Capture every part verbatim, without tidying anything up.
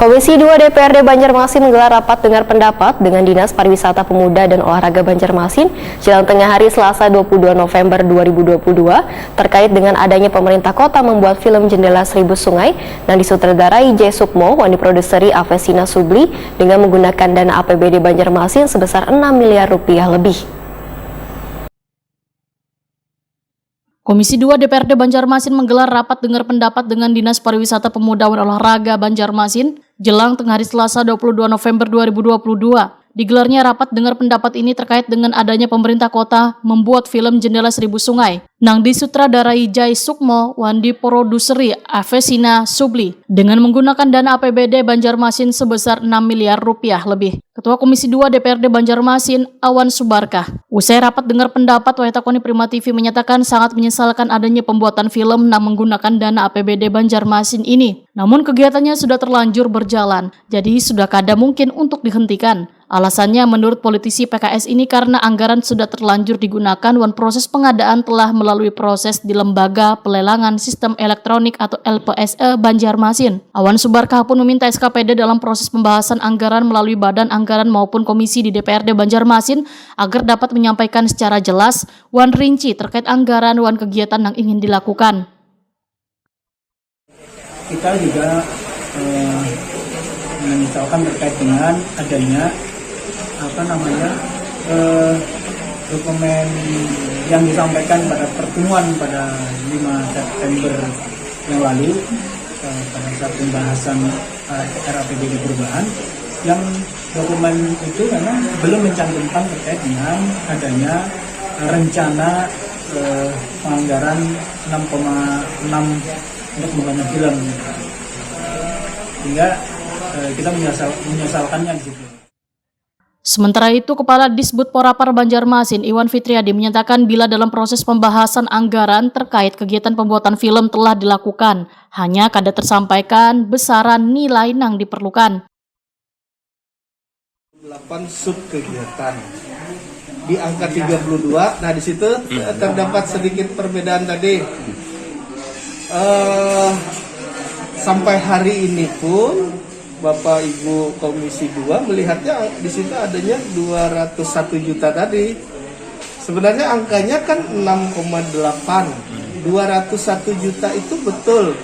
Komisi dua D P R D Banjarmasin menggelar rapat dengar pendapat dengan Dinas Pariwisata Pemuda dan Olahraga Banjarmasin jelang tengah hari Selasa dua puluh dua November dua ribu dua puluh dua terkait dengan adanya pemerintah kota membuat film Jendela Seribu Sungai yang disutradarai J Sukmo wan diproduseri Avesina Subli dengan menggunakan dana A P B D Banjarmasin sebesar enam miliar rupiah lebih. Komisi dua D P R D Banjarmasin menggelar rapat dengar pendapat dengan Dinas Pariwisata Pemuda wan Olahraga Banjarmasin jelang tengah hari Selasa dua puluh dua November dua ribu dua puluh dua. Digelarnya rapat dengar pendapat ini terkait dengan adanya pemerintah kota membuat film Jendela Seribu Sungai nang disutradarai Jai Sukmo wan diproduseri Avesina Subli dengan menggunakan dana A P B D Banjarmasin sebesar enam miliar rupiah lebih. Ketua Komisi dua D P R D Banjarmasin, Awan Subarkah, usai rapat dengar pendapat wayah takoni Prima T V menyatakan sangat menyesalkan adanya pembuatan film nang menggunakan dana A P B D Banjarmasin ini. Namun kegiatannya sudah terlanjur berjalan, jadi sudah kada mungkin untuk dihentikan. Alasannya menurut politisi P K S ini karena anggaran sudah terlanjur digunakan wan proses pengadaan telah melalui proses di Lembaga Pelelangan Sistem Elektronik atau L P S E Banjarmasin. Awan Subarkah pun meminta S K P D dalam proses pembahasan anggaran melalui badan anggaran maupun komisi di D P R D Banjarmasin agar dapat menyampaikan secara jelas wan rinci terkait anggaran wan kegiatan yang ingin dilakukan. Kita juga eh, menyesalkan terkait dengan adanya apa namanya eh, dokumen yang disampaikan pada pertemuan pada lima September yang lalu eh, pada saat pembahasan eh, R A P B D perubahan yang dokumen itu memang belum mencantumkan terkait dengan adanya rencana eh, penganggaran enam koma enam untuk pembangunan film sehingga eh, kita menyesal, menyesalkannya di situ. Sementara itu, Kepala Disbud Porapar Banjarmasin, Iwan Fitriadi, menyatakan bila dalam proses pembahasan anggaran terkait kegiatan pembuatan film telah dilakukan, hanya kada tersampaikan besaran nilai nang diperlukan. Delapan sub kegiatan di angka tiga puluh dua. Nah, di situ eh, terdapat sedikit perbedaan tadi. Eh, sampai hari ini pun Bapak Ibu Komisi dua melihatnya di situ adanya dua ratus satu juta tadi. Sebenarnya angkanya kan enam koma delapan. Dua ratus satu juta itu betul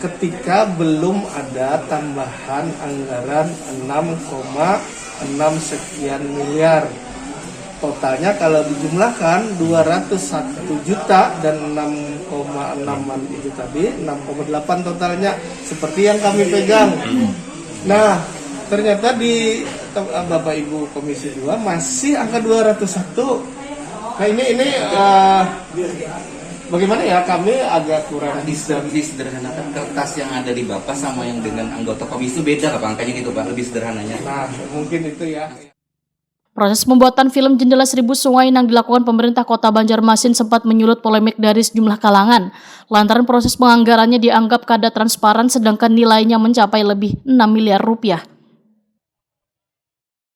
ketika belum ada tambahan anggaran enam koma enam sekian miliar. Totalnya kalau dijumlahkan dua ratus satu juta dan enam koma enam itu tadi, enam koma delapan totalnya seperti yang kami pegang. Nah, ternyata di Bapak Ibu Komisi dua masih angka dua ratus satu. Nah, ini ini uh, bagaimana ya, kami agak kurang bisa disederhanakan kertas yang ada di Bapak sama yang dengan anggota komisi itu beda apa angkanya gitu Pak, lebih sederhananya. Nah, mungkin itu ya. Proses pembuatan film Jendela Seribu Sungai yang dilakukan pemerintah kota Banjarmasin sempat menyulut polemik dari sejumlah kalangan. Lantaran proses penganggarannya dianggap kada transparan sedangkan nilainya mencapai lebih enam miliar rupiah.